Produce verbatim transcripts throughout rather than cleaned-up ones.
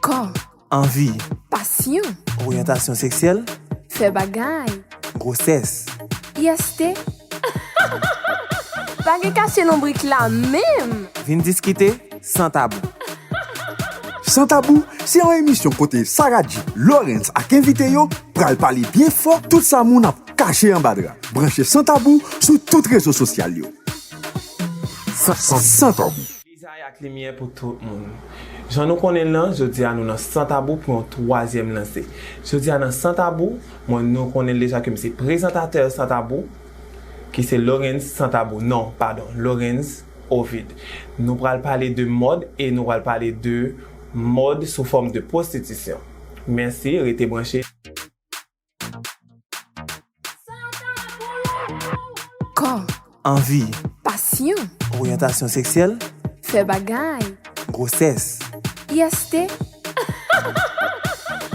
Kò. Anvi. Pasyon. Oryantasyon seksyèl. Fè bagay. Gwosès. I S T. Pa gen kache lonbrik la menm. Vin diskite san tabou. San Tabou se yon emisyon kote Sarah G, Lawrence ak envite yo pral pale byen fò tout sa moun ap kache anba dra. Branche San Tabou sou tout rezo sosyal yo. San, San, San Tabou. Lizay ak limyè pou tout moun. Jan nou konnen l lan, jodi a nou nan San Tabou pou yon twazyèm lanse. Jodi a nan San Tabou, mwen nou konnen l deja ke m se prezantatè San Tabou, ki se Lorenz San Tabou. Non, padon, Lorenz Ovid. Nou pral pale de mòd e nou pral pale de mòd sou fòm de pwostitisyon. Mèsi, rete branche. Kò. Anvi. Pasyon. Oryantasyon seksyèl. Fè bagay. Gwosès. I S T.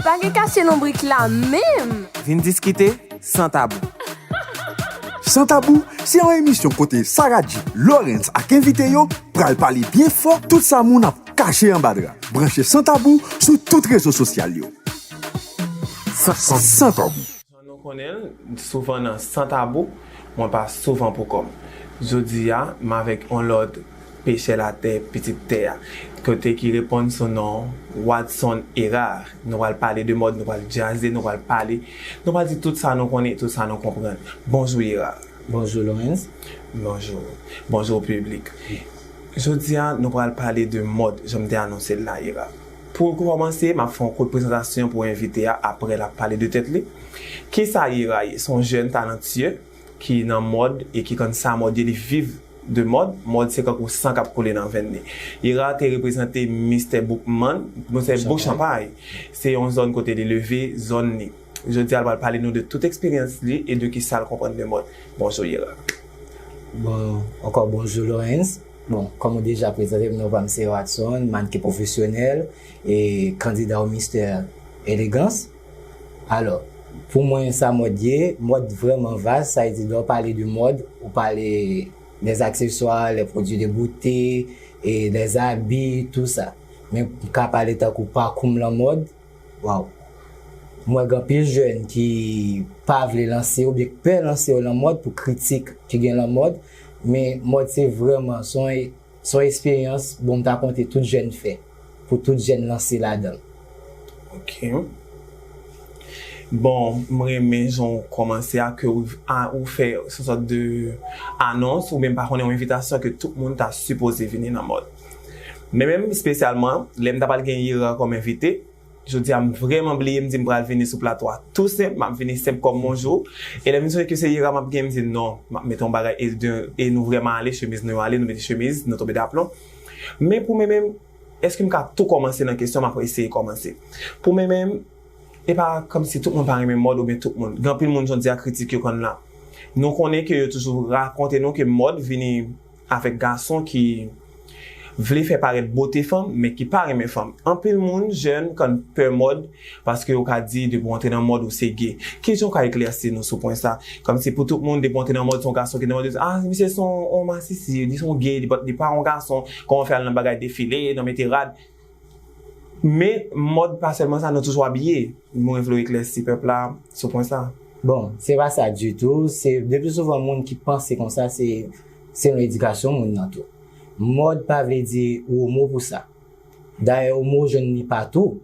Pa gen kache lonbrik la menm. Vin diskite san tabou. San Tabou se yon emisyon kote Sarah G, Lawrence ak envite yo pral pale byen fò tout sa moun ap kache anba dra. Branche San Tabou sou tout rezo sosyal yo. San, San, San Tabou. Jan nou konnen l, souvan nan San Tabou, mwen pa souvan pou kò m. Jodi a, m avèk yon lòt pechè latè, pitit tè a, kote ki reponn sou non Watson Hérard. Nou pral pale de mòd, nou pral djaze, nou pral pale, nou pral di tout sa nou konnen, tout sa nou konprann. Bonjou Hérard. Bonjou Lorenz. Bonjou. Bonjou piblik. Jodi a, nou pral pale de mòd, jan m te anonse l la, Hérard. Pou kòmanse, m ap fè yon kout prezantasyon pou envite a, apre l ap pale de tèt li. Kisa Hérard ye? Se yon jèn talantye ki nan mòd e ki konn sa mòd ye, li viv de mòd. Mòd se kankou san k ap koule nan venn li. Hérard te reprezante Mistè Boukman, Mistè Bouk Chanpay. Se yon zòn kote li leve, zòn li. Jodi a, l pral pale nou de tout eksperyans li e de kisa l konprann de mòd. Bonjou, Hérard. Bon, ankò bonjou, Lorenz. Bon, kòm ou deja prezante m, non pa m se Watson, mannken pwofesyonèl e kandida o Mistè Elegans. Alò, pou mwen, sa mòd ye, mòd vrèman vas, sa vle di lè w pale de mòd, ou pale des accessoires, les produits de beauté, e des habits, tout sa. Men m ka pale tankou pakou m lan mòd, waw. M wè gen anpil jèn ki pa vle lanse yo, oubyen ki pè lanse yo lan mòd pou kritik ki gen lan mòd, men mòd se vrèman, se yon, se yon eksperyans, bon, m ta konte tout jèn fè, pou tout jèn lanse ladan l. Ok. Bon, m renmen jan w kòmanse a, ke w, a, ou fè yon sòt de anons, oubyen m pa konnen, yon envitasyon ke tout moun ta sipoze vini nan mòd. Men menm espesyalman, lè m ta pral gen Hérard kòm envite, jodi a m vrèman bliye, m di m pral vini sou plato a tou senp, m ap vini senp kòm bonjou. E lè m sonje ke se Hérard m ap gen, m di non, m ap mete yon bagay e de, e nou vrèman ale, chemiz nou yo ale, nou mete chemiz, nou tonbe daplon. Men pou mwen menm, èske m ka tou kòmanse nan kesyon, m ap eseye kòmanse. Pou mwen menm, e pa kòmsi tout moun pa renmen mòd oubyen tout moun. Gen anpil moun jodi a kritik yo konn la. Nou konnen ke yo toujou rakonte nou ke mòd vini avèk gason ki vle fè parèt bote fanm, men ki pa renmen fanm. Anpil moun, jèn, konn pè mòd, paske yo ka di, depi w antre nan mòd, ou se gay. Kijan w ka eklèsi nou sou pwen sa? Kòmsi pou tout moun, depi w antre nan mòd, se yon gason ki nan mòd, yo di, ah, misye se yon, yon masisi, li se yon gay, li pa, li pa yon gason, kòman w fè al nan bagay defile, nan mete rad? Men, mòd pa sèlman sa, nou toujou abiye. Mwen vle w eklèsi pèp la sou pwen sa. Bon, se pa sa ditou. Se, le pli souvan, moun ki panse konsa, se, se yon edikasyon moun nan tou. Mòd pa vle di ou omo pou sa. Dayè, omo jwenn li patou.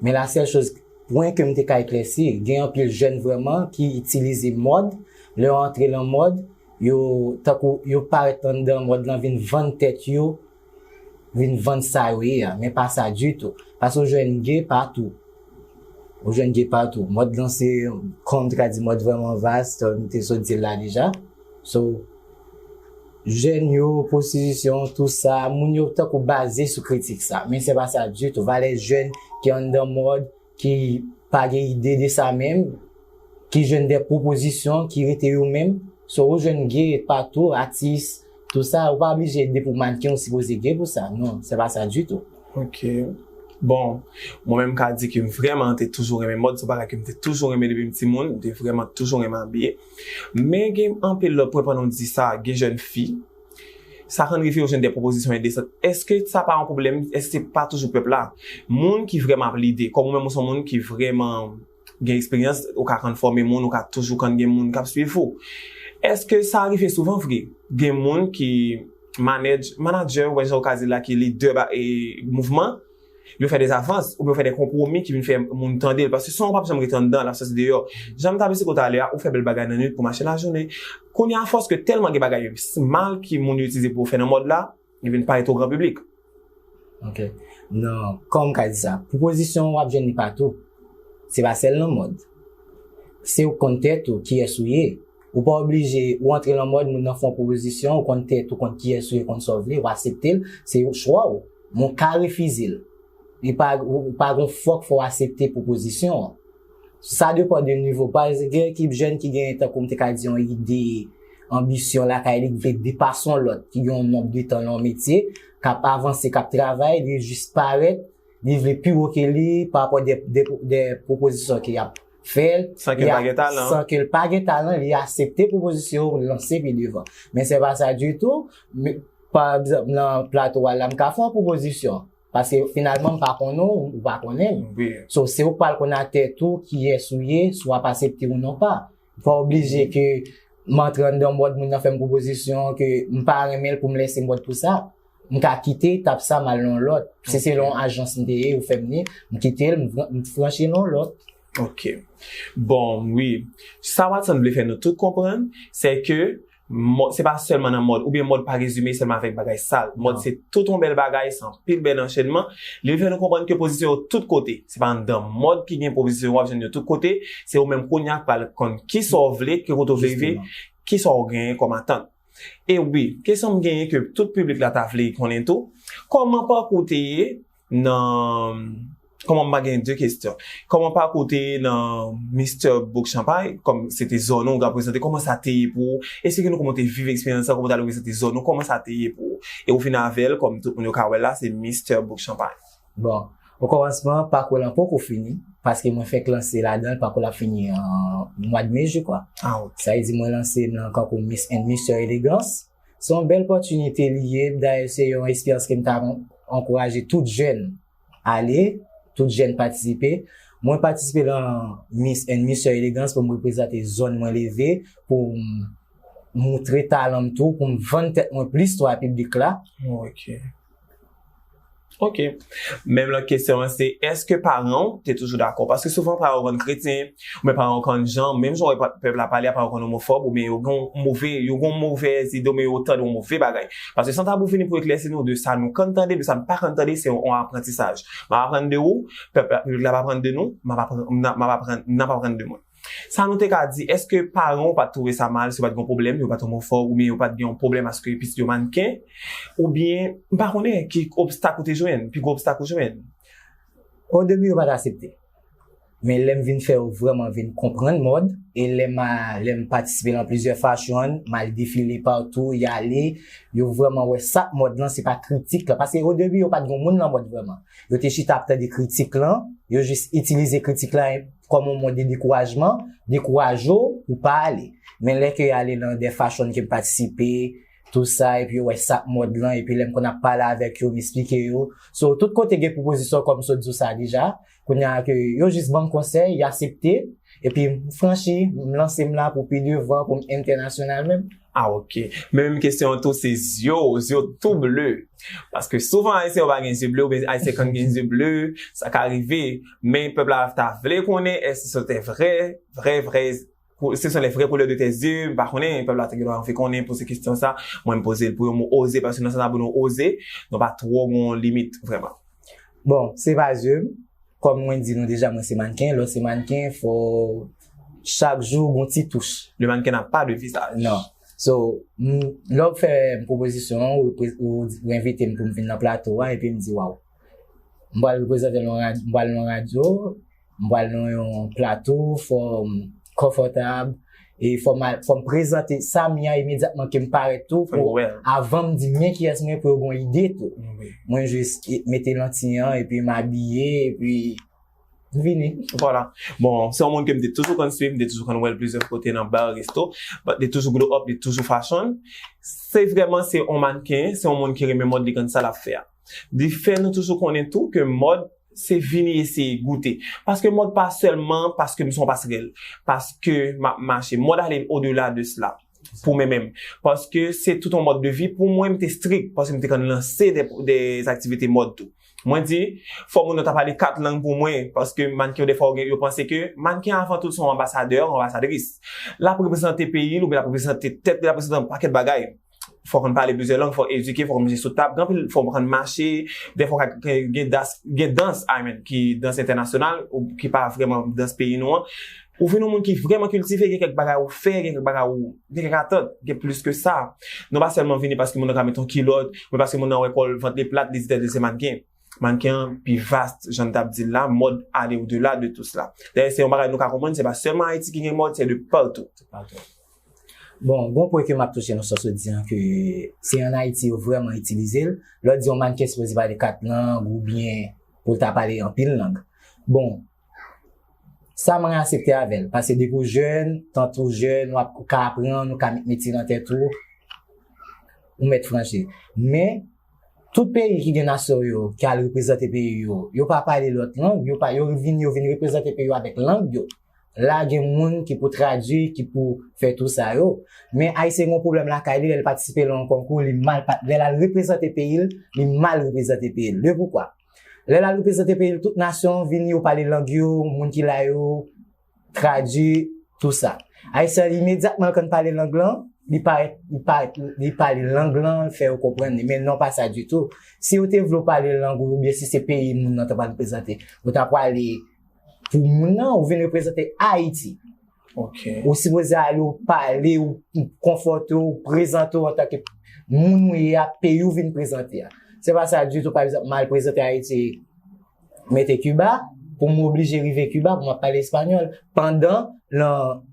Men la sèl choz, pwen ke m te ka eklèsi, gen anpil jèn vrèman ki itilize mòd, lè yo antre lan mòd, yo, tankou yo parèt anndan mòd lan, vin vann tèt yo, vin vann sa yo ye a, men pa sa ditou. Paske ou jwenn gay patou. Ou jwenn gay patou. Mòd lan se, kòm m te ka di, mòd vrèman vas, m te sot di l la deja. So, jèn yo, pwostitisyon, tou sa, moun yo tankou baze sou kritik sa. Men se pa sa ditou. Valè jèn ki anndan mòd, ki pa gen ide de sa menm, ki jwenn de pwopozisyon, ki rete yo menm. So, ou jwenn gay patou, atis, tou sa, ou pa oblije depi w mannken, ou sipoze gay pou sa. Non, se pa sa ditou. Ok. Bon, mwen menm m ka di ke m vrèman te toujou renmen mòd, se yon bagay ke m te toujou renmen depi m timoun, m te vrèman toujou renmen abiye. Men gen anpil lòt pwen pandan w di sa, gen jèn fi, sa konn rive yo jwenn de pwopozisyon endesan. Èske sa pa yon pwoblèm? Èske se pa toujou pèp la? Moun ki vrèman ap lide, kòm ou menm ou se yon moun ki vrèman gen eksperyans, ou ka konn fòme moun, ou ka toujou konn gen moun k ap swiv ou. Èske sa rive souvan vre? Gen moun ki manaj, manadjè, ou wè jan ou ka di la, ki lidè ba, e, mouvman, yo fè de avans, oubyen yo fè de konpwomi ki vin fè moun tande l, paske son w p ap janm rete anndan, l ap soti deyò. Jan m t ap esplike w talè a, ou fè bèl bagay nan nwit pou mache lajounen. Kounye a, afòs ke tèlman gen bagay mal ki moun yo itilize pou yo fè nan mòd la, li vin parèt o gran piblik. Ok. Non, kòman m ka di sa? Pwopozisyon w ap jwenn li patou. Se pa sèl nan mòd. Se ou konn tèt ou, kiyès ou ye. Ou pa oblije, ou antre nan mòd, moun nan fè yon pwopozisyon, ou konn tèt ou, konn kiyès ou ye, konn sa w vle, ou aksepte l, se chwa w. Men w ka refize l. Li pa, ou pa gon fòk fò w aksepte pwopozisyon an. Sa depann de nivo. Pa egzanp, gen ekip jèn ki gen, tankou m te ka di, yon ide, anbisyon lakay li, ki vle depase yon lòt, ki gen yon nonb de tan nan yon metye, k ap avanse, k ap travay, li jis parèt, li vle pi wo ke li pa rapò de, de, de pwopozisyon ke y ap fè l. San ke l pa gen talan. San ke l pa gen talan, li aksepte pwopozisyon, ou lanse pi devan. Men se pa sa ditou. Men, pa egzanp, nan plato a la, m ka fè yon pwopozisyon. Paske finalman, m pa konnen w, ou pa konnen m. So, se ou k pral konn ak tèt ou kiyès ou ye, si w ap aksepte ou non pa. Pa oblije ke m antre anndan mòd, moun nan fè m pwopozisyon, ke m pa renmen l pou m lèse mòd pou sa. M ka kite etap sa, m al nan yon lòt. Se selon ajans m te ye, yo fè m ni, m kite l, m fran- m franchi nan yon lòt. Ok. Bon, wi. Sa Watson vle fè nou tout konprann, se ke mòd, se pa sèlman nan mòd, oubyen mòd pa rezime sèlman avèk bagay sal. Mòd se tout yon bèl bagay, se anpil bèl anchenman. Li vle fè nou konprann ke pozisyon yo tout kote. Se pa anndan mòd ki gen pozisyon, w ap jwenn yo tout kote. Se ou menm kounye a k pral konn kisa w vle, ki kote w vle rive, kisa w genyen kòm atant. E wi, kesyon m genyen ke tout piblik la ta vle konnen tou, kòman pakou w te ye nan, kòman m pa gen de kesyon. Kòman pakou w te ye nan Mister Bouk Champagne, kòm se te zòn ou, ou reprezante, kòman sa te ye pou ou? Esplike nou kòman w te viv eksperyans sa, kòman w t al reprezante zòn ou, kòman sa te ye pou ou? E ou vin avè l, kòm tout moun yo ka wè l la, se Mister Bouk Champagne. Bon, o kòmansman, pakou lan poko fini, paske mwen fèk lanse ladan l, pakou la fini an mwa de me, je crois. Ah, ok. Sa vle di mwen lanse m lan kankou Miss and Mister Elegance. Se yon bèl opòtinite li ye, dayè se yon eksperyans ke m ta ankouraje tout jèn ale, tout jèn patisipe. Mwen patisipe lan Miss and Mister Elegance pou m reprezante zòn mwen leve, pou m moutre talan m tou, pou m vann tèt mwen plis tou a piblik la. Ok. Ok. Menm lòt kesyon an se, èske paran w te toujou dakò? Paske souvan paran w konn kretyen, oubyen paran w konn jan, menm jan w wè pèp la pale a, paran w konn omofòb, oubyen yo gen yon move, yo gen yon movèz ide, oubyen yo tande yon move bagay. Paske Santa Bou vini pou eklèsi nou de sa nou konn tande, de sa nou pa konn tande, se yon aprantisaj. M ap aprann de ou, pèp la, piblik la ap aprann de nou, m ap aprann, n ap aprann, n ap aprann de mwen. Sa nou te ka di, èske paran w pa t twouve sa mal si yo pa t gen yon pwoblèm, yo pa t omofòb, oubyen yo pa t gen yon pwoblèm aske pitit yo mannken, oubyen, m pa konnen ki obstak ou te jwenn, pi gwo obstak ou jwenn? Odebi, yo pa t aksepte. Men lè m vin fè yo vrèman vin konprann mòd, e lè m a, lè m patisipe nan plizyè fashion, m al defile patou, y ale, yo vrèman wè sa k mòd lan, se pa kritik lan. Paske odebi, yo pa t gen moun nan mòd vrèman. Yo te chita ap tande kritik lan, yo jis itilize kritik lan kòm yon mòd de dekourajman, dekouraje w pou w pa ale. Men lè ke y ale nan de fashion ke m patisipe, tou sa, epi yo wè sa k mòd lan, epi lè m konn ap pale avèk yo, m esplike yo. So, tout kote gen pwopozisyon kòm m sot di w sa deja, kounye a ke yo jis ban m konsèy, y aksepte, epi m franchi, m lanse m la pou pi devan, pou m entènasyonal menm. Ah, ok. Men menm kesyon an tou, se zye w, zye w tou ble. Paske souvan Ayisyen yo pa gen zye ble, oubyen Ayisyen konn gen zye ble, sa ka rive. Men pèp la ta vle konnen èske se te vrè, vrè, vrè, kou- ce sont les vraies couleurs de tes yeux, m pa konnen, pèp la te gen dwa anvi konnen, poze kesyon sa, mwen m poze l pou yo, m oze, paske nan Santa Bou nou oze, nou pa twò gon limit, vrèman. Bon, se pa zye m, kòm mwen di nou deja, mwen se mannken, lè w se mannken, fò chak jou gon ti touch. Le mannequin n'a pas de visage. Non. So, m- lè w fè m pwopozisyon an, ou, ou, ou envite m pou m vin nan plato a, epi m di, waw, m pral reprezante l nan rad- m pral nan radyo, m pral nan yon plato, fò m konfòtab, e fò m al- fò m prezante sa m ye a imedyatman ke m parèt tou, pou avan m di men kiyès mwen, pou yo gon ide tou. Mwen jis mete lanti an, epi m abiye, epi M vini. Vwala. Bon, se yon moun ke m te toujou konn swiv, m te toujou konn wè l plizyè kote nan bar, resto. But li toujou glow up, li toujou fashion. Se vrèman, se yon mannken, se yon moun ki renmen mòd, li konn sa l ap fè a. Li fè nou toujou konnen tou ke mòd se vini eseye goute. Paske mòd pa sèlman paske m se yon pasrèl, paske m ap mache. Mòd ale odela de sela pou mwen menm. Paske se tout yon mòd de vi. Pou mwen, m te strik, paske m te konn lanse de, de aktivite mòd tou. Mwen di, fò moun nan ta pale kat lang pou mwen, paske mannken yo, defwa, yo gen, yo panse ke mannken avan tout se yon anbasadè, yon anbasadris. L ap reprezante peyi l, oubyen l ap reprezante tèt li, l ap reprezante yon pakèt bagay. Fò konn pale plizyè lang, fò edike, fò konn manje sou tab, gen anpil, fò konn mache, defwa gen, gen dans, gen dans, I mean, ki dans entènasyonal, ou ki pa vrèman dans peyi nou an. Ou vin yon moun ki vrèman kiltive, gen kèk bagay ou fè, gen kèk bagay ou, gen kèk atant, gen plis ke sa. Nou pa sèlman vini paske moun nan ka met yon kilòt, men paske moun nan wè kò l, vant li plat, li di tèt li se mannken. Mannken an pi vas, jan n t ap di l la, mòd ale odela de tout sela. Dayè, se yon bagay nou ka konprann, se pa sèlman Ayiti ki gen mòd, se de patou. Bon, gon pwen ke m ap touche nan sa w sot di an, ke se ann Ayiti yo vrèman itilize l. Lè w di yon mannken sipoze pale kat lang oubyen pou l ta pale anpil lang. Bon, sa mwen aksepte avè l, paske depi w jèn, tantou w jèn, w ap, ou ka aprann, ou ka met metye nan tèt ou, ou mèt franchi. Men, tout peyi ki gen nasyon yo, ki al reprezante peyi yo, yo pa pale lòt lang, yo pa, yo vin, yo vin reprezante peyi yo avèk lang yo. La, gen moun ki pou tradui, ki pou fè tou sa yo. Men Ayisyen gen yon pwoblèm lakay li, lè l patisipe nan yon konkou, li mal pa-, lè l al reprezante peyi l, li mal reprezante peyi l. Le poukwa? Lè l al reprezante peyi l, tout nasyon vin, yo pale lang yo, moun ki la yo, tradui, tou sa. Ayisyen an, imedyatman l konn pale lang lan, li parèt, li parèt, li pale lang lan, fè yo konprann li. Men non, pa sa ditou. Si yo te vle w pale lang ou, oubyen si se peyi moun nan t ap reprezante, ou ta pwale pou moun nan, ou vin reprezante Ayiti. Ok. Ou sipoze ale, ou pale, ou konfòte w, ou prezante w antanke moun ou ye a, peyi w vin prezante a. Se pa sa ditou, pa egzanp, m al prezante Ayiti, mete Kiba, pou m oblije rive Kiba, pou m ap pale espanyòl. Pandan, nan,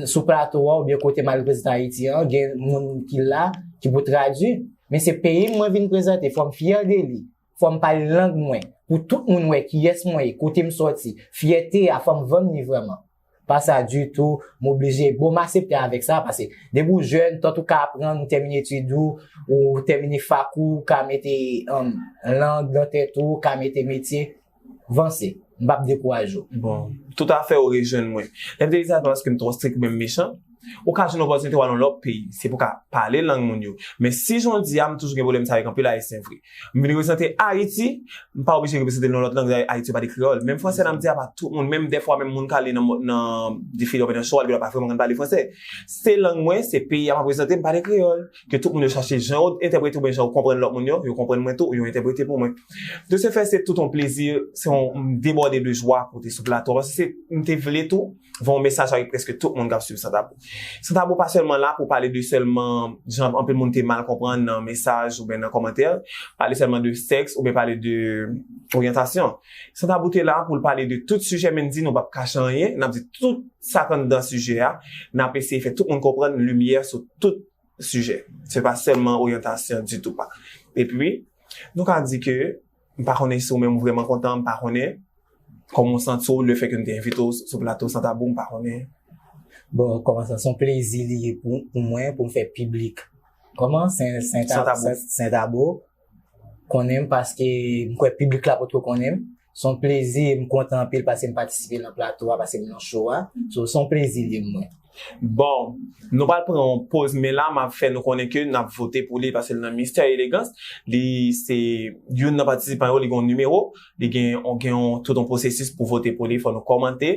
sou plato a, oubyen kote m al reprezante Ayiti an, gen moun ki la, ki pou tradui. Men se peyi m mwen vin prezante, fò m fyè de li. Fò m pale lang mwen, pou tout moun wè kiyès mwen ye, kote m sòti. Fyète a, fò m vann li vrèman. Pa sa ditou, m oblije, bon, m aksepte avèk sa, paske depi w jèn, tantou w ka aprann, ou tèmine etid ou, ou tèmine fak ou, ou ka mete, um, lang nan tèt ou, ou ka mete metye, vanse. M p ap dekouraje w. Bon, toutafè ou rejwenn mwen. Lè m te di sa, se pa paske m twò strik oubyen m mechan. Ou ka jwenn opòtinite w al nan lòt peyi, se pou w ka pale lang moun yo. Men si jan w di a, m toujou gen pwoblèm sa avèk anpil Ayisyen vre. M vin reprezante Ayiti, m pa oblije reprezante l nan lòt lang, Ayiti yo pale kreyòl. Menm fransè la, m di a pa tout moun, menm dèfwa, menm moun k ale nan, nan defile oubyen nan show, li pa vrèman konn pale fransè. Se lang mwen, se peyi a m ap reprezante, m pale kreyòl. Ke tout moun yo chache jan yo entèprete oubyen jan yo konprann lòt moun yo, yo konprann mwen tou, yo entèprete pou mwen. De ce fait, se tout yon plezi, se yon, m debòde de jwa pou te sou plato a, paske se, m te vle tou voye yon mesaj avèk prèske tout moun k ap swiv San Tabou. San Tabou pa sèlman la pou pale de sèlman, jan anpil moun te mal konprann nan mesaj oubyen nan kòmantè, pale sèlman de sèks oubyen pale de oryantasyon. San Tabou te la pou l pale de tout sijè, men n di nou p ap kache anyen, n ap di tout sa k anndan sijè a, n ap eseye fè tout moun konprann limyè sou tout sijè. Se pa sèlman oryantasyon ditou pa. Epi, nou ka di ke, m pa konnen si ou menm ou vrèman kontan, m pa konnen kòman w santi w lefètke m te envite w sou plato San Tabou, m pa konnen. Bon, kòman sa, se yon plezi li ye pou, pou mwen, pou m fè piblik. Kòman? Sen, Sen Tabou. Sen Tabou konnen m paske m kwè piblik la potko konnen m. Se yon plezi, m kontan anpil paske m patisipe nan plato a, paske m nan show a. So, se yon plezi li ye pou mwen. Bon, nou pral pran yon poz, men la, m ap fè nou konnen ke n ap vote pou li, paske l nan Mister Elegans. Li se youn nan patisipan yo, li gen yon nimewo, li gen, gen yon, tout yon pwosesis pou vote pou li, fò nou kòmante.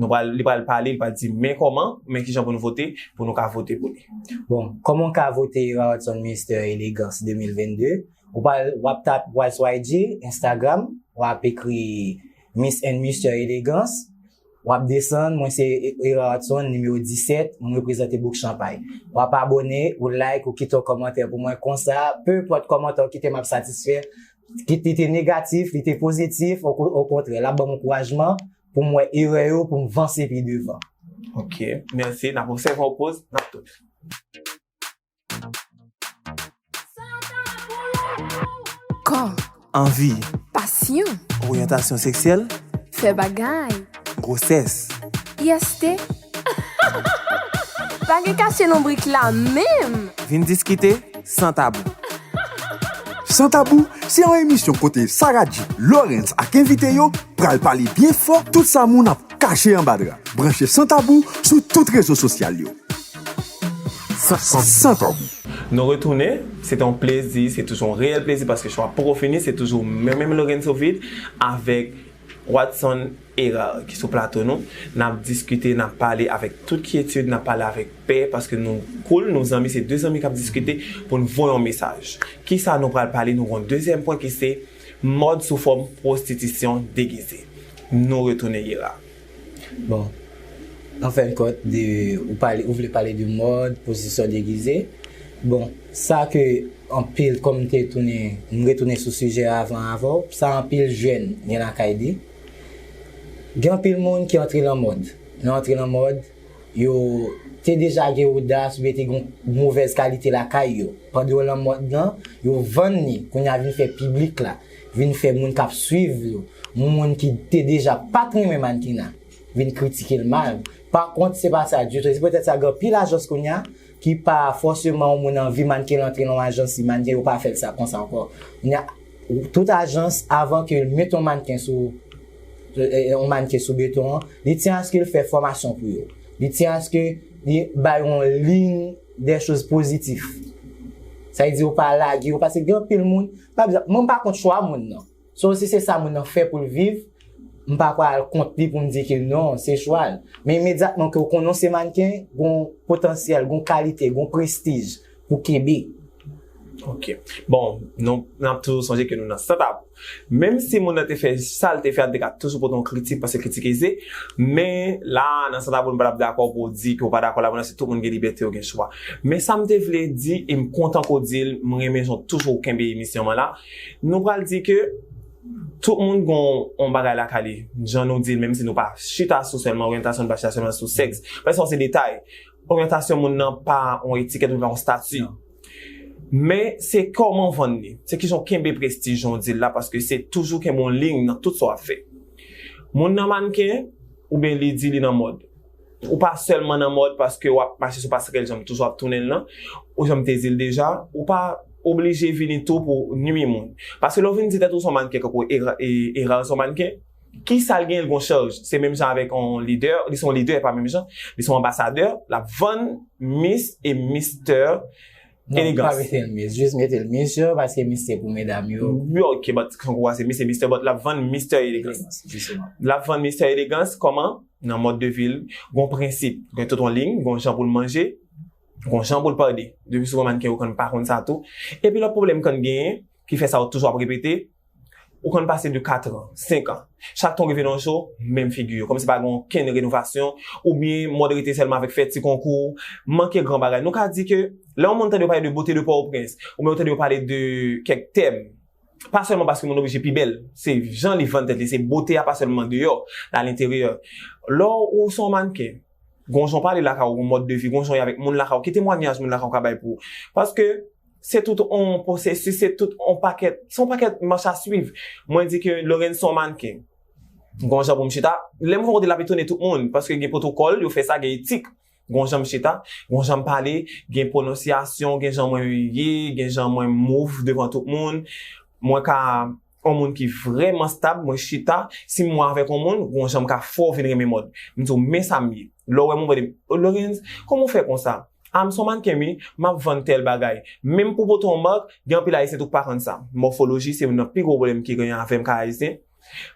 Nou pral, li pral pale, li pral di men kòman, men kijan pou nou vote, pou nou ka vote pou li. Bon, kòman w ka vote Erardson Mister Elegans de mil vennde? Ou pral, w ap tap, w al sou I G, Instagram, w ap ekri Miss and Mister Elegans. W ap desann, mwen se Erardson, nimewo disèt, mwen reprezante Bouk Chanpay. W ap abòne, ou like, ou kite yon kòmantè pou mwen konsa, pe enpòt kòmantè w kite, m ap satisfè. Kit li te negatif, li te pozitif, o, okontrè, l ap ban m ankourajman pou m wè erè yo, pou m vanse pi devan. Ok, mèsi. N ap obsève yon poz, n ap tounen. Kò. Anvi. Pasyon. Oryantasyon seksyèl. Fè bagay. Gwosès. I S T. Pa gen kache lonbrik la menm. Vin diskite san tabou. San Tabou se yon emisyon kote Sarah G, Lawrence ak envite yo pral pale byen fò tout sa moun ap kache anba dra. Branche San Tabou sou tout rezo sosyal yo. San, San, San Tabou. Nou retounen, se te yon plezi, se toujou yon reyèl plezi paske chwa poko fini, se toujou mwen menm Lorenzo Vide avèk Watson Hérard ki sou plato nou. N ap diskite, n ap pale avèk tout kyetid, n ap pale avèk pè paske nou cool, nou zanmi, se de zanmi k ap diskite pou n voye yon mesaj. Kisa nou pral pale? Nou gen yon dezyèm pwen ki se mòd sou fòm pwostitisyon degize. Nou retounen Hérard. Bon, an fen de kont, de, ou, pale, ou vle pale de mòd, pwostitisyon degize. Bon, sa ke anpil, kòm m te tounen, m retounen sou sijè avan avè w, sa anpil jèn gen lakay li. Gen anpil moun ki antre nan mòd. Nan antre nan mòd, yo te deja gen odas oubyen te gen yon movèz kalite lakay yo. Pandan yo nan mòd lan, yo vann li, kounye a vin fè piblik la, vin fè moun k ap swiv yo, moun ki te deja pa t renmen mannequinat, vin kritike l mal. Pa kont, se pa sa ditou. Se poutèt sa gen anpil ajans kounye a ki pa fòseman yon moun anvi mannequin l antre nan yon ajans, si mannequin yo pa fè l sa konsa ankò. Kounye a, tout ajans, avan ke l mete yon mannequin sou, eh, yon mannequin sou beton an, li tyen aske l fè fòmasyon pou yo. Li tyen aske li bay yon liy de choz pozitif. Sa vle di yo pa lage yo, paske gen anpil moun, pa egzanp, mwen m pa kont chwa moun nan. So, si se sa moun nan fè pou l viv, m pa pral kont li pou m di ke non, se chwa l. Men imedyatman ke w konnen w se mannequin, gon potansyèl, gon kalite, gon prestij pou kenbe. Ok. Bon, nou, n ap toujou sonje ke nou nan San Tabou. Menm si moun nan te fè sa l te fè a, l te ka toujou pote yon kritik, paske kritik eze. Men la, nan San Tabou, nou pa t ap dakò pou w di ke w pa dakò la, moun nan se tout moun gen libète yo, gen chwa. Men sa m te vle di, e m kontan ke w di l, m renmen jan w toujou kenbe emisyon an la. Nou pral di ke tout moun gon yon bagay lakay li. Jan nou di l, menm si nou pa chita sou sèlman oryantasyon, nou pa chita sèlman sou sèks. Paske sa se detay. Oryantasyon moun nan pa yon etikèt, ou pa yon estati. Men se kòman w vann li. Se kijan w kenbe prestij jan w di l la, paske se toujou kenbe yon liy nan tout sa w ap fè. Moun nan mannequin, oubyen li di li nan mòd. Ou pa sèlman nan mòd paske w ap mache sou pasarèl jan m toujou ap tounen l lan, ou jan m te di l deja, ou pa oblije vini tou pou nwi moun. Paske lè w vin di tèt ou se yon mannequin, kankou Era, e, Era se yon mannequin, kisa l genyen, l gon chaj? Se menm jan avèk yon lidè, li se yon lidè, pa menm jan, li se yon anbasadè, l ap vann Miss e Mister Non, pa Elegans. Mete l Miss, jis mete l Mister, paske Miss se pou medam yo. Yo, ok, but kankou se Miss e Mister, but l ap vann Mister Elegans. Jisteman. L ap vann Mister Elegans kòman? Nan mòd de vi l, gon prensip, gen tout yon liy, gon jan pou l manje, gon jan pou l pale. Depi sou mannequin, ou konn pa konn sa tou. Epi lòt pwoblèm konn genyen, ki fè sa yo toujou ap repete, ou konn pase de kat an, senk an. Chak tan w rive nan yon show, menm figi yo. Kòmsi pa gen okenn renovasyon, oubyen mòd rete sèlman avèk fè ti konkou, manke gran bagay. Nou ka di ke lè yon moun tande yo pale de bote de Pòtoprens, oubyen yo tande yo pale de kèk tèm, pa sèlman paske moun oblije pi bèl, se jan li vann tèt li, se bote a, pa sèlman deyò, l a lenteryè. Lè w se yon mannequin, gon jan w pale lakay ou, gon mòd de vi, gon jan w ye avèk moun lakay ou, ki temwayaj moun lakay ou ka bay pou ou? Paske se tout yon pwosesis, se tout yon pakèt, se yon pakèt mach a swiv. Mwen di ke Lorenzo se yon mannequin. Gon jan pou m chita. Lè m fè yon kote l ap etone tout moun, paske gen pwotokòl, yo fè sa, gen etik. Gon jan m chita, gon jan m pale, gen pwononsyasyon, gen jan mwen ye, gen jan mwen move devan tout moun. Mwen ka yon moun ki vrèman stab, mwen chita, si m wè avèk yon moun, gon jan m ka fè w vin renmen mòd. M di w, men sa m ye. Lè w wè m, ou mande m, "O, Lorenz, kòman w fè konsa?" "A, m se yon mannequin wi, m ap vann tèl bagay." Menm pou pote yon mak, gen anpil ayisyen tou k pa konn sa. Mòfoloji se youn nan pi gwo pwoblèm ki genyen avè m ka ayisyen.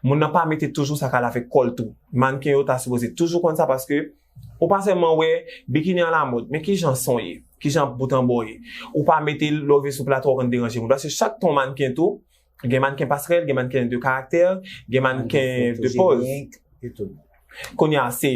Moun nan pa mete toujou sa k ale avèk kò l tou. Mannequin yo ta sipoze toujou konn sa paske ou pa sèlman wè bikini alamòd, men kijan son ye, kijan bout an bò ye. Ou pa mete l lè w vin sou plato a, w konn deranje moun. Paske chak tan w mannequin tou, gen mannequin pasrèl, gen mannequin de karaktè, gen mannequin de pòz. Kounye a, se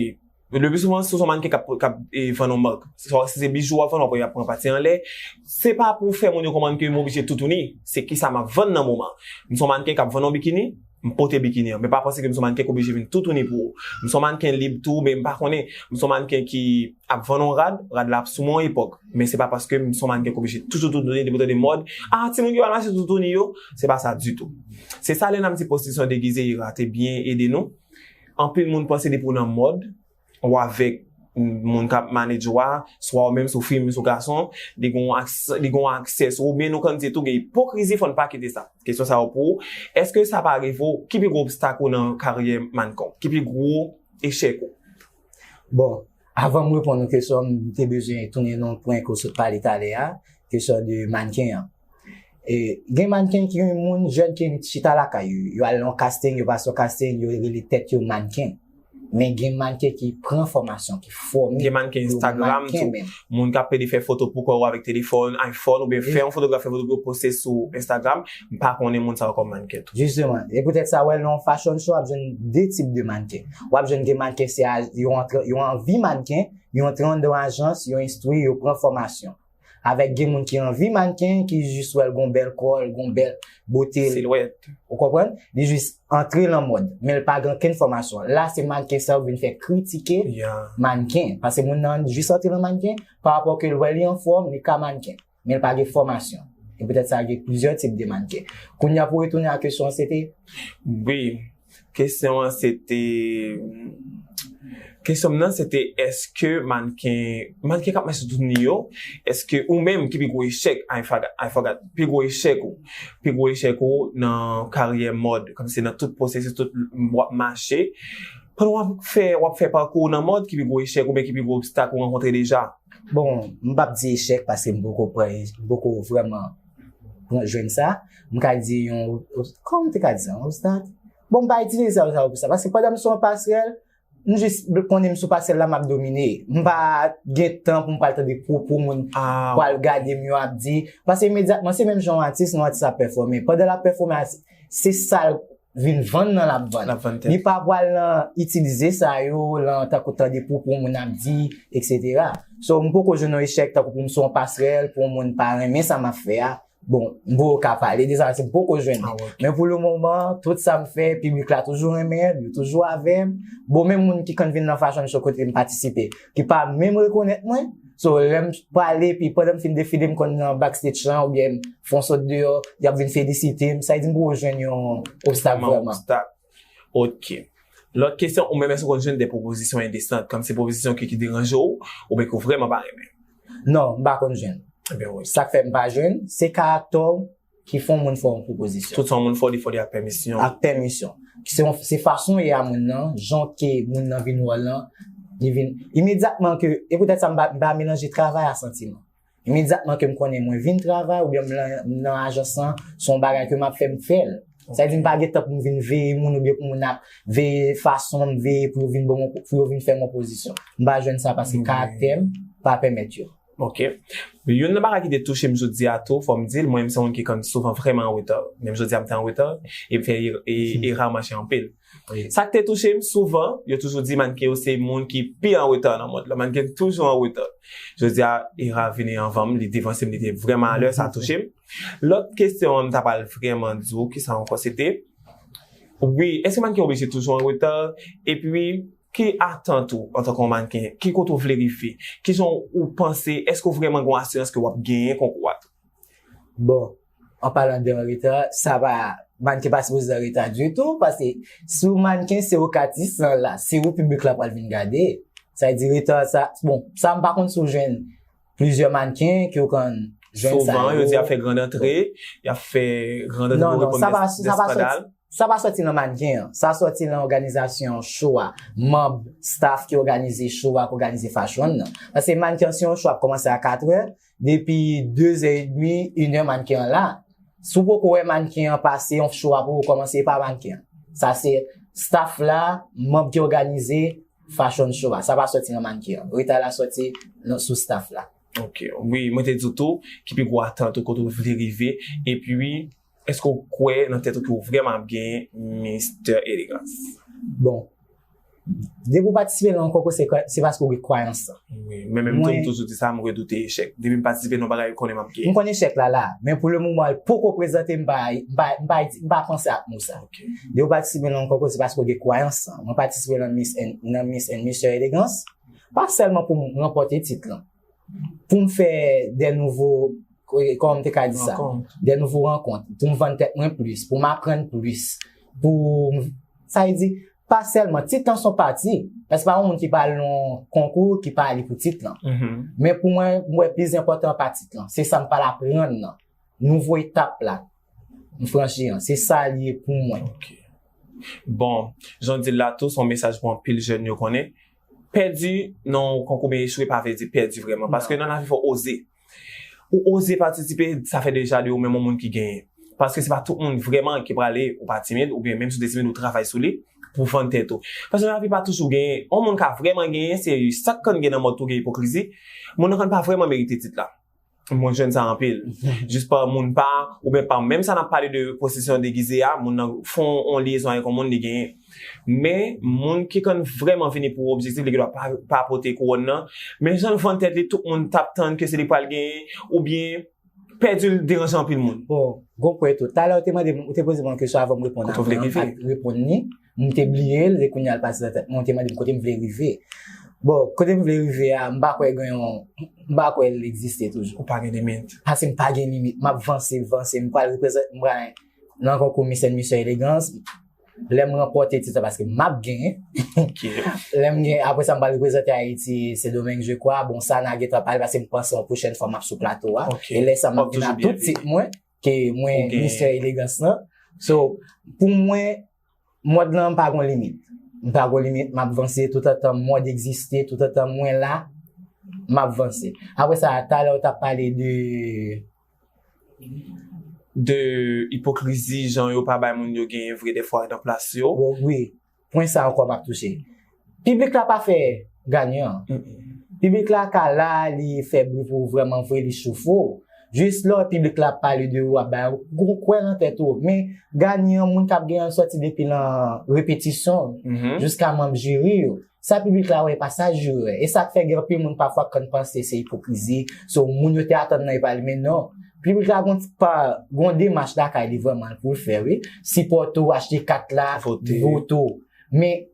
le pi souvan, si w se yon mannequin k ap, k ap, e, vann yon mak, si se bijou w ap vann, w ap wè y ap pran pati anlè. Se pa pou fè moun yo konprann ke m oblije toutouni. Se kisa m ap vann nan moman. M se yon mannequin k ap vann yon bikini, m pote bikini an. Men pa panse ke m se yon mannequin k oblije vin toutouni pou ou. M se yon mannequin lib tou, men m pa konnen. M se yon mannequin ki ap vann yon rad, rad la ap sou mwen yon epòk. Men se pa paske m se yon mannequin k oblije toujou toutouni, depi w tande mòd, "A, timoun ki pral mache toutouni yo," se pa sa ditou. Se sa lè n ap di pwostitisyon degize, Ira te byen ede nou. anpil moun panse depi w nan mòd, ou avèk moun k ap manage ou a, swa ou menm si w fi, menm si w gason, li gen yon aksè, li gen yon aksè sou ou, men nou konn di tou gen ipokrizi, fò n pa kite sa. Kesyon sa yo pou ou. Èske sa pa rive w? Ki pi gwo obstak ou nan karyè mannken w? Ki pi gwo echèk ou? Bon, avan m reponn ou kesyon, m te bezwen tounen nan pwen ke w sot pale talè a, kesyon de mannken an. E, gen mannken ki gen moun jèn ki chita lakay yo. Yo al nan casting, yo pase yon casting, yo rele tèt yo mannken. Men gen mannken ki pran fòmasyon, ki fòme. Gen mannken Instagram tou. Moun k ap pede fè foto pou kò yo avèk telefòn, iPhone, oubyen fè yon fotograf fè foto pou yo poste sou Instagram. M pa konnen moun sa yo kòm mannken tou. Jisteman. E poutèt sa, w wè nan yon fashion show, w ap jwenn de tip de mannken. W ap jwenn gen mannken, se a, yo antre, yo anvi mannken, yo antre anndan ajans, yo enstwi, yo pran fòmasyon. Avèk gen moun ki anvi mannken, ki jis wè l gon bèl kò, l gon bèl bote. Silwèt. Ou konprann? Li jis antre nan mòd, men l pa gen okenn fòmasyon. La, se mannken sa yo vin fè kritike mannken. Paske moun nan jis antre nan mannken, pa rapò ke l wè li anfòm, li ka mannken. Men l pa gen fòmasyon. E poutèt sa, gen plizyè tip de mannken. Kounye a, pou retounen a kesyon an, se te? Wi. Kesyon an se te, kesyon m nan se te, èske mannken, mannken k ap mache sou tout ni yo, èske ou menm ki pi gwo echèk, I forgot, I forgot, pi gwo echèk ou, pi gwo echèk ou nan karyè mòd, kòmsi nan tout pwosesis, tout w ap mache, pandan w ap fè, w ap fè pakou w nan mòd, ki pi gwo echèk oubyen ki pi gwo obstak ou rankontre deja? Bon, m p ap di echèk paske m poko pran, m poko vrèman pran jwenn sa. M ka di yon, kòman m te ka di sa? Yon obstak? Bon, m pa itilize sa, sa pou sa. Paske pandan m sou yon pasrèl, m jis konnen m sou pasrèl la, m ap domine. M pa gen tan pou m pral tande pwopo moun pral gade m yo ap di. Paske imedyatman, se menm jan yon atis, yon atis ap pèfòme. Pandan l ap pèfòme, se sa l vin vann nan l ap vann. Li pa pral nan itilize sa yo, lan tankou tande pwopo moun ap di, etsetera. So, m poko jwenn yon echèk tankou pou m sou yon pasrèl, pou yon moun pa renmen sa m ap fè a. Bon, m poko ka pale de sa, se m poko jwenn li. Men pou le moman, tout sa m fè, piblik la toujou renmen l, yo toujou avè m. Bon, menm moun ki konn vin nan fashion show kote m patisipe, ki pa menm rekonèt mwen, so, lè m prale, epi pandan m fin defile, m konn nan backstage lan, oubyen m fè yon sot deyò, y ap vin felisite m. Sa vle di m poko jwenn yon obstak vrèman. Ok. Lòt kesyon, ou menm èske w konn jwenn de pwopozisyon endesan, kòmsi pwopozisyon ki, ki deranje w, oubyen ke w vrèman pa renmen? Non, m pa konn jwenn. Ebyen wi. Sa k fè m pa jwenn, se karaktè w ki fè yon moun fè yon pwopozisyon. Tout sa yon moun fè w, li fè w li ak pèmisyon. Ak pèmisyon. Se yon, se fason w ye a moun nan, jan ke moun nan vin wè w lan, li vin, imedyatman ke, e poutèt sa m pa, m pa melanje travay a santiman. Imedyatman ke m konnen mwen vin travay oubyen m lan, m lan ajans lan, se yon bagay ke m ap fè, m fè l. Sa vle di m pa gen tan pou m vin veye moun oubyen pou moun ap veye fason m, veye pou yo vin ban m, pou yo vin fè m opozisyon. M pa jwenn sa paske karaktè m pa pèmèt yo. Ok. Youn nan bagay ki te touche m jodi a tou, fò m di l, mwen menm se yon moun ki konn souvan vrèman an reta. Menm jodi a m te an reta, e m fè e, e, era mache anpil. Sa k te touche m souvan, yo toujou di mannken yo se moun ki pi an reta nan mond lan. Mannken toujou an reta. Jodi a, era vini anvan m, li devanse m, li te vrèman alè, sa touche m. Lòt kesyon an, m ta pral vrèman di w, kisa ankò se te? Wi, èske mannken oblije toujou an reta? Epi, ki atant ou antanke yon mannken? Ki kote w vle rive? Kijan w panse? Èske w vrèman gen yon asirans ke w ap genyen konkou a tou? Bon, an palan de an reta, sa pa, mannken pa sipoze an reta ditou, paske si w mannken, se ou k atis lan la, se ou piblik la pral vin gade. Sa vle di reta sa, bon, sa m pa konn si w jwenn plizyè mannken ke w konn jwenn sa yo. Souvan, yo di y ap fè grand antre, y ap fè grand antre pou reponn de, de skandal. Sa pa sòti nan mannken an. Sa sòti nan òganizasyon show a. Manm staff ki òganize show a, ki òganize fashion nan. Paske mannken an, si yon show ap kòmanse a katrè, depi dezè edmi, inè, mannken an la. Si w poko wè mannken an pase, yon show a poko kòmanse, e pa mannken an. Sa se staff la, manm ki òganize fashion show a. Sa pa sòti nan mannken an. Reta la sòti nan, sou staff la. Ok. Wi, mwen te di w tou, ki pi gwo atant ou, kote w vle rive, epi èske w kwè nan tèt ou ke w vrèman ap genyen Mister Elegans? Bon, depi w patisipe nan yon konkou, se, se paske w gen kwayans lan. Wi, men menm tou, m toujou di sa, m redoute echèk. Depi m patisipe nan yon bagay, m konnen m ap genyen. M konn echèk la la, men pou le moman, l poko prezante, m pa, m pa, m pa, m pa panse ak mo sa. Depi w patisipe nan yon konkou, se paske w gen kwayans lan. Mwen patisipe nan Miss and, nan Miss and Mister Elegans, pa sèlman pou m ranpòte tit lan. Pou m fè de nouvo, kòman m te ka di sa? De nouvo rankont. Pou m vann tèt mwen plis, pou m aprann plis. Pou m, sa vle di, pa sèlman, tit lan se yon pati. Paske pa yon moun ki pa al nan yon konkou ki pa ale pou tit lan. Men pou mwen, m wè plis enpòtan pa tit lan. Se sa m pral aprann nan. Nouvo etap la. M franchi an. Se sa li ye pou mwen. Bon, jan w di l la tou, se yon mesaj pou anpil jèn yo konnen. Pèdi nan yon konkou oubyen echwe pa vle di pèdi vrèman. Paske nan lavi fò w oze. Ou oze patisipe, sa fè deja de ou menm yon moun ki genyen. Paske se pa tout moun vrèman ki prale, ou pa timid, oubyen menm si w te timid, ou travay sou li pou vann tèt ou. Paske nan lavi pa toujou genyen. Yon moun ka vrèman genyen, se sa k konn gen nan mòd tou gen ipokrizi. Moun nan konn pa vrèman merite tit la. Mwen jwenn sa anpil. Jis pa moun pa, oubyen pa menm sa n ap pale de posesyon degize a, moun nan fè yon lyezon avèk yon moun li genyen. Men, moun ki konn vrèman vini pou objektif, li gendwa pa, pa pote kouwòn nan. Men jan l vann tèt li, tout moun t ap tann ke se li k pral genyen, oubyen pèdi l deranje anpil moun. Bon, gon pwen tou. Talè ou te mande m, ou te poze m yon kesyon avan m reponn. Kote w vle rive? Ak reponn li. M te bliye l, e kounye a l pase nan tèt mwen, ou te mande m kote m vle rive. Bon, kote m vle rive a, m pa kwè gen yon, m pa kwè l egziste toujou. Ou pa gen limit. Paske m pa gen limit. M ap vanse, vanse, m pral reprezante, m pral nan konkou Miss and Mister Elegans. Lè m ranpòte tit sa, paske m ap genyen. Lè m gen, apre sa, m pral reprezante Ayiti, Sendomeng, je crois. Bon, sa n a gentan pale, paske m panse yon pwochèn fwa m ap sou plato a. E lè sa, m ap vin ak tout tit mwen, ke mwen, Mister Elegans lan. So, pou mwen, mòd lan pa gon limit. M pa gon limit, m ap vanse toutotan mòd egziste, toutotan mwen la, m ap vanse. Apre sa, talè ou t ap pale de de ipokrizi, jan yo pa bay moun yo genyen vre dèfwa nan plas yo. Wi, pwen sa ankò m ap touche. Piblik la pa fè ganyan. Piblik la ka la, li fè bri pou ou vrèman vre, li chofe w. Jis lè piblik la ap pale de ou, ap bay ou, ou kwè nan tèt ou. Men, ganyan, moun k ap genyen l sòti depi nan repetisyon, jiska manm jiri yo. Sa piblik la wè, e pa sa jiri wè. E sa k fè gen anpil moun pafwa k konn panse se ipokrizi. So, moun yo te atann nan e pa li, men non. Piblik la gon ti pa, gon demach lakay li vrèman pou l fè, wi. Sipòte w, achte kat la, vote w. Men,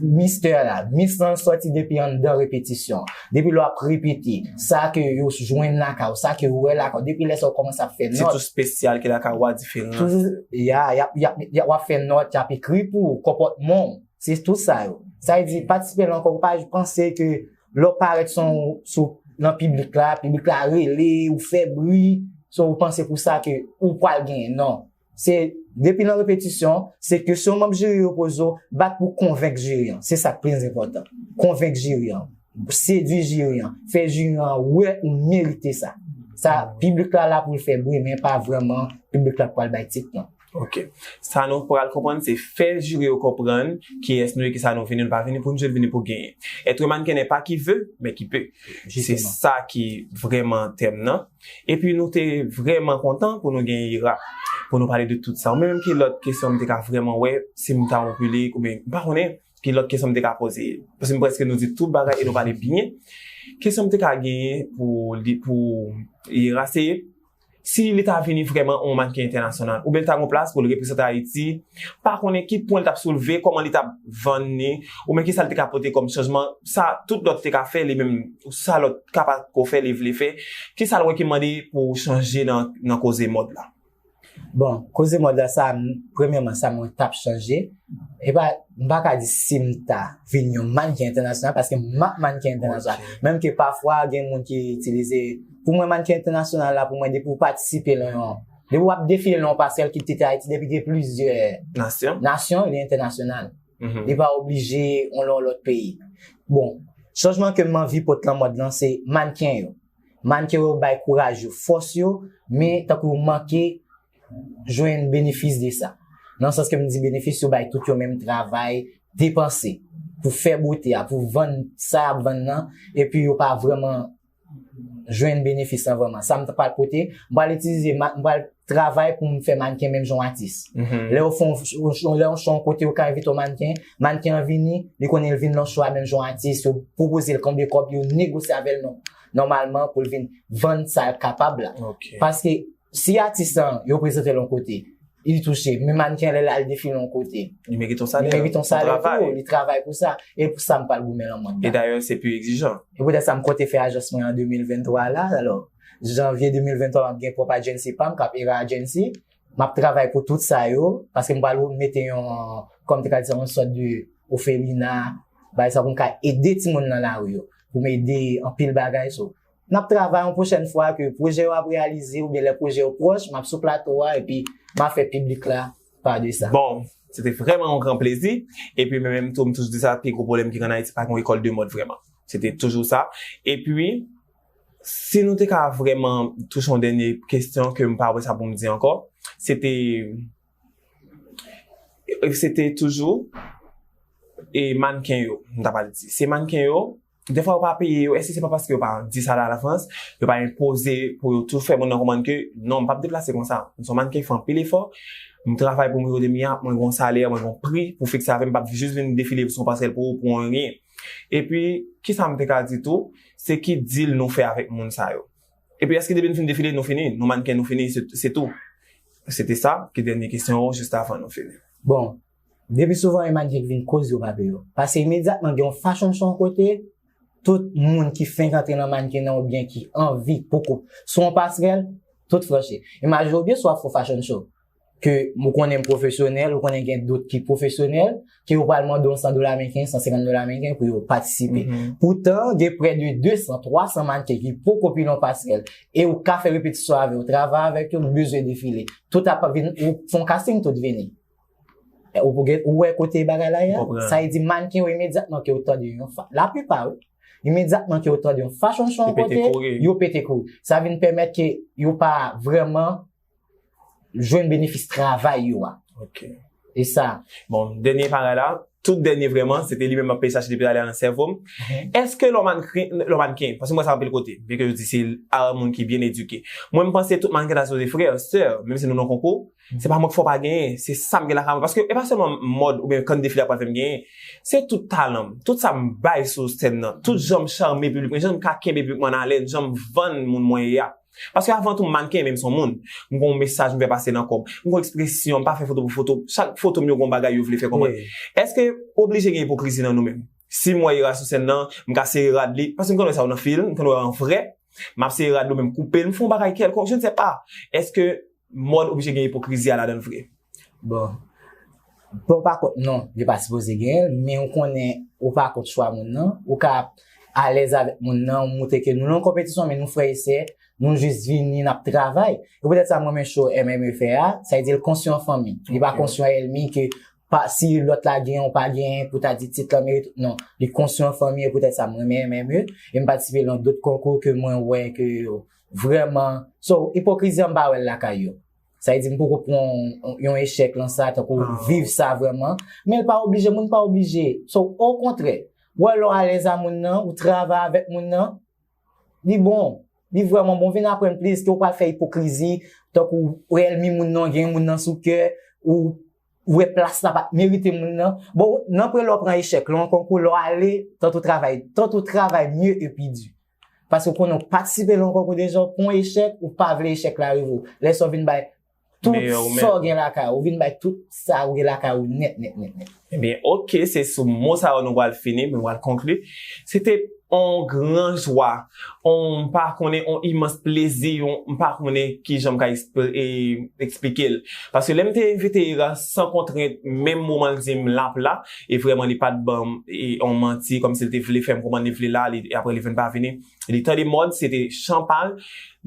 Mister la, Miss lan sòti depi anndan repetisyon. Depi lè w ap repete, sa ke yo jwenn lakay ou, sa ke w wè lakay ou, depi lè sa w kòmanse ap fè nòt. Ti tou espesyal ki lakay ou a diferan. Toujou, ya, y ap, y ap, y ap, w ap fè nòt, y ap ekri pou ou, konpòtman w. Se tout sa yo. Sa vle di, patisipe nan konkou, pa panse ke lè w parèt sou, sou, nan piblik la, piblik la rele, ou fè bri, so ou panse pou sa ke ou pral genyen. Non. Se, depi nan repetisyon, se kesyon manm jiri yo poze w, bat pou konvenk jiri an. Se sa k plis enpòtan. Konvenk jiri an. Sedui jiri an. Fè jiri an wè ou merite sa. Sa, piblik la la pou l fè bri, men pa vrèman piblik la k pral bay tit lan. Ok. Sa nou pral konprann, se fè jiri yo konprann kiyès nou ye, kisa nou vini, nou pa vini pou nou jwe, vini pou genyen. Être mannequin n'est pas qui veut, mais qui peut. Se sa ki vrèman tèm nan. Epi nou te vrèman kontan pou nou gen Ira, pou nou pale de tout sa. Ou menm ki lòt kesyon m te ka vrèman wè, si m ta yon pilik, oubyen m pa konnen, ki lòt kesyon m te ka poze. Paske m prèske nou di tout bagay e nou pale byen. Kesyon m te ka genyen pou li, pou Ira, se si li ta vini vrèman yon mannken entènasyonal, oubyen li ta gen yon plas pou l reprezante Ayiti, pa konnen ki pwen li t ap soulve, kòman li t ap vann li, oubyen kisa li te ka pote kòm chanjman, sa tout lòt te ka fè, li menm, sa lòt ka pa ko fè, li vle fè, kisa l wè ki mande pou chanje nan, nan koze mòd la? Bon, koze mòd la, sa, premyèman, sa mwen t ap chanje, e pa, m pa ka di si m ta vin yon mannken entènasyonal, paske m ap mannken entènasyonal. Menm ke pafwa, gen moun ki itilize, pou mwen, mannken entènasyonal la, pou mwen, depi w patisipe nan yon, depi w ap defile nan yon pasrèl ki kite Ayiti depi gen plizyè nasyon, li entènasyonal. Li pa oblije yon lòt, lòt peyi. Bon, chanjman ke m anvi pote nan mòd lan, se mannken yo. Mannken yo bay kouraj yo, fòs yo, men tankou yo manke jwenn benefis de sa. Nan sans ke m di benefis, yo bay tout yo menm travay, depanse pou fè bote a, pou vann sa y ap vann nan, epi yo pa vrèman jwenn benefis lan vrèman. Sa m pral pote, m pral itilize, m pral travay pou m fè mannken menm jan yon atis. Lè yo fè yon, lè yon cho yon kote yo ka envite yon mannken, mannken an vini, li konnen l vin nan cho a menm jan yon atis, yo pwopoze l konbyen kòb, yo negosye avè l non, nòmalman pou l vin vann sa l kapab la. Paske si atis lan, yo prezante l yon kote, li touche, men mannken lè l al defile yon kote, li merite yon salè tou, li travay pou sa. E pou sa m pral goumen nan mòd la. E dayè, se pi egzijan. E poutèt sa m konte fè ajans mwen an de mil venntwa la. Alò, janvye de mil venntwa, m ap gen pwòp agency pa m k ap Era Agency. M ap travay pou tout sa yo, paske m pral mete yon, kòm te ka di, yon sòt de ofelina, bagay sa pou m ka ede timoun nan lari yo, pou m ede anpil bagay. So, n ap travay yon pwochèn fwa ke pwojè yo ap reyalize, oubyen lè pwojè yo pwòch, m ap sou plato a, epi m ap fè piblik la pa de sa. Bon, se te vrèman yon gran plezi. Epi mwen menm tou, m toujou di sa, pi gwo pwoblèm ki gen an Ayiti, pa gen yon ekòl de mòd vrèman. Se te toujou sa. Epi, si nou te ka vrèman touche yon dènye kesyon ke m pa wè sa pou m di ankò, se te se te toujou e mannken yo, m ta pral di. Se mannken yo, defwa yo pa peye yo, èske se pa paske yo pa di sa la Lafrans, yo pa enpoze pou yo tou fè moun nan konprann ke non, m p ap deplase konsa. M se yon mannken ki fè anpil efò, m travay pou m rive kote m ye a, mwen gen yon salè, mwen gen yon pri pou fikse avè m, m p ap jis vin defile sou yon pasrèl pou ou, pou anyen. Epi, kisa m te ka di tou, se ki deal nou fè avèk moun sa yo. Epi, èske depi n fin defile, nou fini? Nou mannken, nou fini, se tou. Se te sa, ki dènye kesyon ou, jis avan nou fini. Bon, depi souvan, e mannken ki vin koze yo pa peye yo. Paske imedyatman, gen yon fashion show yon kote, tout moun ki fenk antre nan mannken nan oubyen ki anvi poko sou yon pasrèl, tout franchi. Imajine w byen si w ap fè yon fashion show, ke ou konnen m pwofesyonèl, ou konnen gen dout ki pwofesyonèl, ke yo pral mande w san dola meriken, san senkant dola meriken pou yo patisipe. Poutan, gen prè de de san, twa san mannken ki poko pile yon pasrèl, e ou ka fè repetisyon avè yo, travay avèk yo, ou bezwen defile. Tout ap vin, ou fè yon casting, tout vini. Ou pou gen, ou wè kote bagay la ye a? Sa vle di mannken yo imedyatman ke yo tande yon fa, laplipa wi, imedyatman ke yo tande yon fashion show yon kote, yo pete kouri. Sa vin pèmèt ke yo pa vrèman jwenn benefis travay yo a. Ok. E sa. Bon, dènye bagay la, tout dènye vrèman, se te li menm m ap peye chache depi talè nan sèvo m. Èske lè w mannken, paske m wè sa anpil kote, byen ke yo di se a moun ki byen edike. Mwen, m panse tout mannken ta sipoze frè, sè, menm si nou nan konkou, se pa mwen k fè w pa genyen, se sa m gen lakay mwen. Paske e pa sèlman mòd oubyen kann defile a pral fè m genyen. Se tout talan m, tout sa m bay sou sèn nan, tout jan m chame piblik mwen, jan m ka kenbe piblik mwen an alèz, jan m vann moun mwen ye a. Paske avan tou, m mannken, men m se yon moun. M gen yon mesaj m vle pase nan kò m. M gen yon ekspresyon, m pa fè foto pou foto. Chak foto m yo gen yon bagay yo vle fè konprann. Èske oblije gen ipokrizi nan nou menm? Si m wè Ira sou sèn nan, m ka sere rad li, paske m konn wè sa yo nan fim, m konn wè an vrè, m ap sere rad li oubyen m koupe l, m fè yon bagay kèlkonk, je ne sais pas. Èske mòd oblije gen ipokrizi a ladan l vre? Bon. Bon, pa kont non, li pa sipoze genyen l, men ou konnen ou pa kont chwa moun nan, ou ka alèz avèk moun nan, ou montre ke nou nan konpetisyon, men nou frè e sè, nou jis vini, n ap travay. E poutèt sa m renmen show M M E fè a, sa vle di l konstwi yon fanmi. Li pa konstwi yon ènmi ke pa, si lòt la genyen ou pa genyen, pou ta di tit lan merite, non. Li konstwi yon fanmi, e poutèt sa m renmen M M E, e m patisipe nan dòt konkou ke mwen wè ke yo vrèman, so, ipokrizi an m pa wè l lakay yo. Sa vle di m poko pran yon, yon echèk lan sa, tankou viv sa vrèman. Men l pa oblije, moun pa oblije. So, okontrè, w wè lè w alèz a moun nan, ou travay avèk moun nan, li bon. Li vrèman bon. Vin aprann plis, ke w pral fè ipokrizi, tankou ou ènmi moun nan, gen moun nan sou kè, ou wè plas la pa t merite moun nan. Bon, nan premye lè w pran echèk, lè w nan konkou, lè w ale, tante w travay, tante w travay mye e pi di. Paske w konnen w patisipe nan yon konkou deja, w pran echèk, ou pa vle echèk la rive w. Lè sa w vin bay tout sa w gen lakay ou, ou vin bay tout sa w gen lakay ou nèt, nèt, nèt, nèt. Ebyen, oke, se sou mo sa yo nou pral fini, nou pral konkli. Se te yon gran jwa, yon, m pa konnen, yon imans plezi, yon, m pa konnen kijan m ka eksplike l. Paske lè m te envite Ira san kontrent, menm moman l di m l ap la, e vrèman li pa t ban m yon manti, kòmsi l te vle fè m konprann li vle la, e apre li vin pa vini. Li tande mòd, se te chan pa l,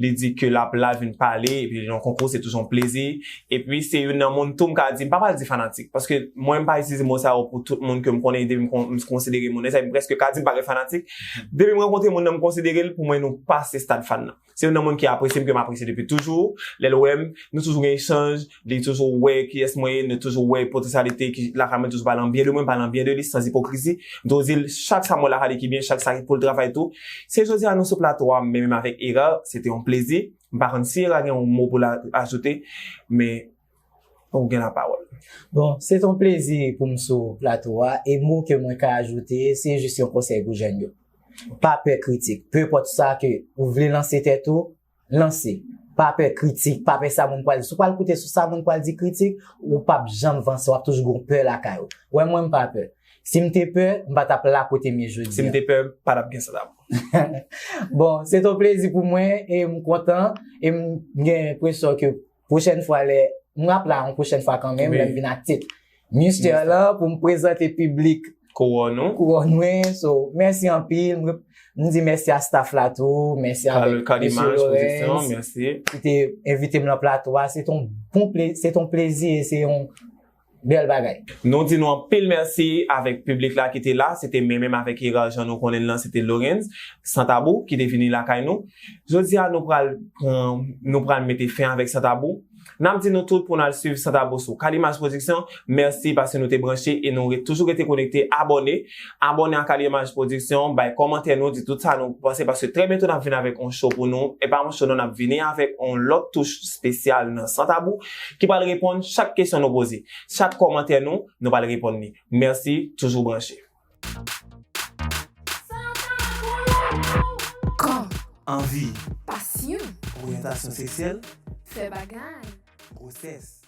li di ke l ap la vin pale, epi nan konkou, se toujou yon plezi. Epi se youn nan moun tou m ka di, m pa pral di fanatik, paske mwen m pa itilize mo sa yo pou tout moun ke m konnen, depi m konsidere moun, e sa m prèske ka di m pa gen fanatik. Depi m rankontre moun nan, m konsidere l, pou mwen nou pase stad fan nan. Se youn nan moun ki apresye m, ke m apresye depi toujou. Lè l wè m, nou toujou gen echanj, li toujou wè kiyès mwen ye, nou toujou wè potansyalite ki lakay mwen, toujou pale an byen de mwen, pale an byen de li, san ipokrizi. M toujou di l chak sa m wè lakay li ki byen, chak sa pou l travay tou. Se jodi a nou sou plato a, men menm avèk Ira, se te yon plezi. M pa konn si Ira gen yon mo pou l ajoute, men ou gen lapawòl. Bon, se te yon plezi pou m sou plato a, e mo ke mwen ka ajoute, se jis yon konsèy pou jèn yo. Pa pè kritik. Pe enpòt sa ke ou vle lanse tèt ou, lanse. Pa pè kritik, pa pè sa moun pral di. Si w pral koute sou sa moun pral di kritik, ou p ap janm vanse, w ap toujou gen pè lakay ou. Wè mwen, m pa pè. Si m te pè, m pa t ap la kote m ye jodi a. Si m te pè, pa t ap gen sa t ap. Bon, se te yon plezi pou mwen, e m kontan, e m gen enpresyon ke pwochèn fwa lè m ap la yon pwochèn fwa kanmenm, lè m vin ak tit Mister la pou m prezante piblik kouwòn nou. Kouwòn mwen. So, mèsi anpil. M, m di mèsi a staff la tou. Mèsi avèk Mesye Lawrence ki te envite m nan plato a. Se t on bon ple, se t on plezi e se yon bèl bagay. Nou di nou anpil mèsi avèk piblik la ki te la. Se te mwen menm avèk Hera, jan nou konnen l lan, se te Lorenz Santabou ki te vini lakay nou. Jodi a, nou pral pran, nou pral mete fen avèk Santabou. N ap di nou tout pou n al swiv Santabou sou Kalimaj Production. Mèsi paske nou te branche e nou re-, toujou rete konekte. Abòne. Abòne a Kalimaj Production. Bay kòmantè nou, di tout sa nou panse, paske trè byento n ap vin avèk yon show pou nou. E pa yon show non, n ap vini avèk yon lòt touch espesyal nan Santabou ki pral reponn chak kesyon nou poze. Chak kòmantè nou, nou pral reponn li. Mèsi, toujou branche. Kò, anvi, Pasyon, oryantasyon seksyèl, fè bagay. Gwosès.